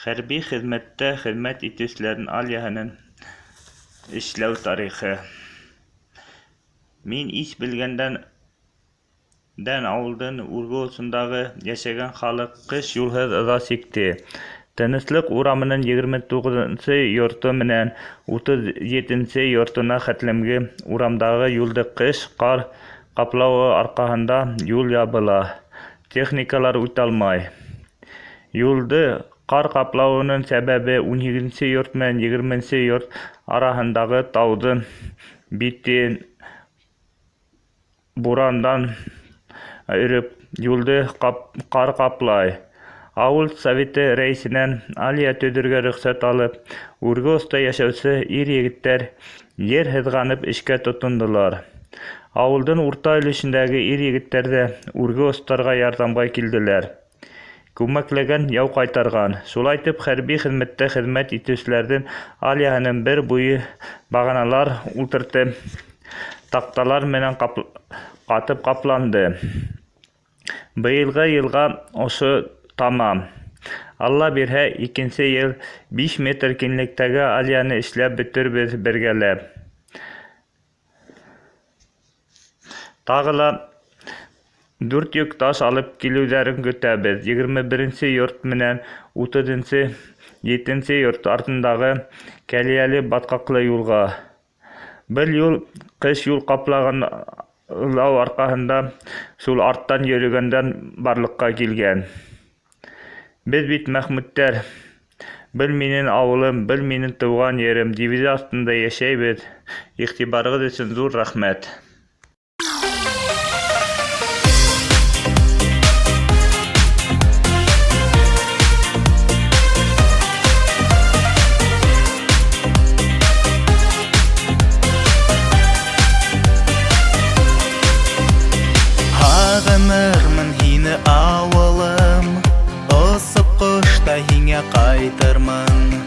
Хәрби хеҙмәттә хеҙмәт итеүселәрҙең аллеяһын эшләү тарихы. Мин ис белгәндән ауылдың үрге осондағы йәшәгән халыҡ ҡыш юлһыҙ ыҙа сикте. Тыныслыҡ урамының 29-нсы йорто менән 37-нсе йортона хәтлемге урамдағы юлды ҡыш ҡар ҡаплауы арҡаһында юл ябыла, техникалар үтә алмай. Юлды ҡар ҡаплауының сәбәбе 18-нсе йорт менән 20-нсе йорт араһындағы тауҙың бите бурандан өрөп, юлды ҡар ҡаплай. Ауыл советы рәйесенән аллея төҙөргә рөхсәт алып, үрге оста йәшәүсе ир-егеттәр ер һыҙғанып эшкә тотондолар. Ауылдың урта өлөшөндәге ир-егеттәр ҙә үрге остарға ярҙамға килделәр. Күмәкләгән яу ҡайтарған. Шулайтып, хәрби хеҙмәттә хеҙмәт итеүселәрҙең аллеяһының бер буйы бағаналар ултыртып, таҡталар менән ҡатып ҡапланды. Быйылғы йылға ошо тамам. Алла бирһә, икенсе йыл 5 метр киңлектәге аллеяны эшләп бөтөрбөҙ бергәләп. Тағы ла 4 йөк таш алып килеүҙәрен көтәбеҙ. 21-нсе йорт менән 37-нсе йорт артындағы кәлйәле батҡаҡлы юлға. Был юл ҡыш юл ҡаплағанлау арҡаһында шул арттан йөрөгәндән барлыҡҡа килгән. Беҙ бит Мәхмүттәр. Был минең ауылым, был минең тыуған ерем, девизы аҫтында йәшәйбеҙ. Иғтибарығыҙ өсөн ҙур рәхмәт. Һағынырмын һине, ауылым, осоп ҡоштай һиңә ҡайтырмын.